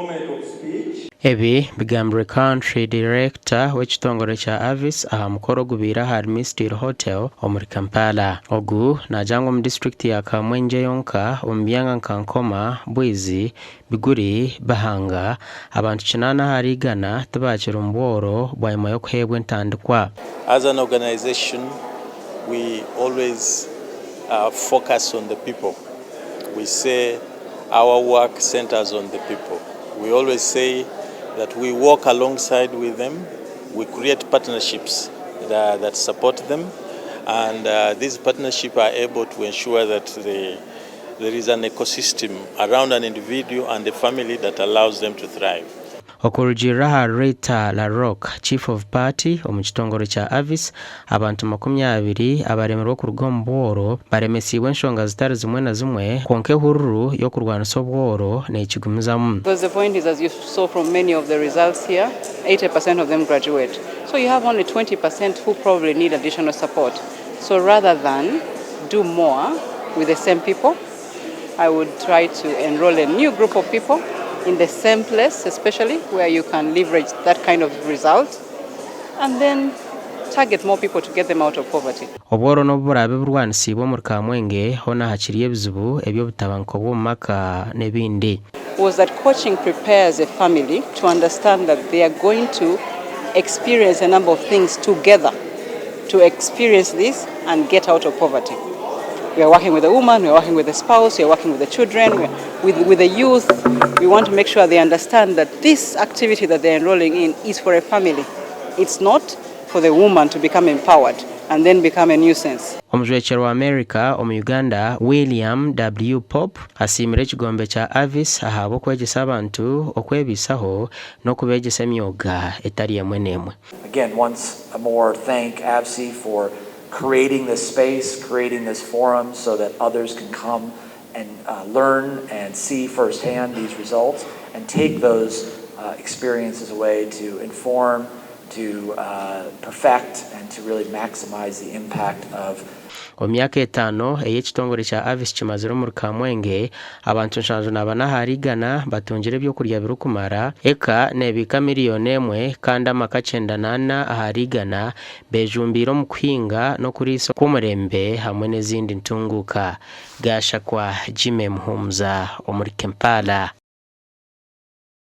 Moment of speech. Ebi bigambirwe Country Director w'ekitongore kya Avis aha mukoro ogubaire ahari Mistil Hotel omuri Kampala. Ogu naagira ngu omu disiturikiti ya Kamwengye yonka omu byanga nka Nkoma, Bwizi, Biguri, Bahanga, abantu kinaana ahari igana tibaakiri omu bworo bwanyima y'okuheebwa entandikwa. As an organisation we always focus on the people. We say our work centers on the people. We always say that we walk alongside with them, we create partnerships that, that support them, and these partnerships are able to ensure that there is an ecosystem around an individual and the family that allows them to thrive. Okurugiirira ahari Rita La Rocque, Chief of Party omu kitongore kya Avis, abantu 20 abaremirwe okuruga omu bworo baremesiibwe enshonga zitari zimwe na zimwe kwonka ehururu y'okurwanisa obworo neekigumizamu. Because the point is, as you saw from many of the results here, 80% of them graduate. So you have only 20% who probably need additional support. So rather than do more with the same people, I would try to enroll a new group of people in the same place, especially where you can leverage that kind of result, and then target more people to get them out of poverty. Obworo n'obu buraabe burwanisiibwe omuri Kamwenge, hoona hakiriyo ebizibu eby'obutabanguko bw'omu maka n'ebindi. Was that coaching prepares a family to understand that they are going to experience a number of things together to experience this and get out of poverty. We are working with the woman, we are working with the spouse, we are working with the children, we are with the youth. We want to make sure they understand that this activity that they're enrolling in is for a family. It's not for the woman to become empowered and then become a nuisance. Omujwekyerwa wa America omu Uganda, William W. Pope, asiimire ekigombe kya Avis ahabw'okwegyesa abantu okwebiisaho n'okubeegyesa emyoga etari emwe n'emwe. Again, once more, thank AVSI for creating this space, creating this forum so that others can come and learn and see firsthand these results and take those experiences away to inform, to perfect, and to really maximize the impact of Omu myaka 5 ey'ekitongore kya Avis kimazire omuri Kamwenge, abantu 74 ahari 100 batungire ebyokurya birikumara, eka neebiika 1 miliyoni kandi amaka 94 ahari 100 beejumbiire omu kuhinga n'okuriisa kw'omurembe hamwe n'ezindi ntunguuka. Gashakwa Jimmy Muhumuza omuri Kampala.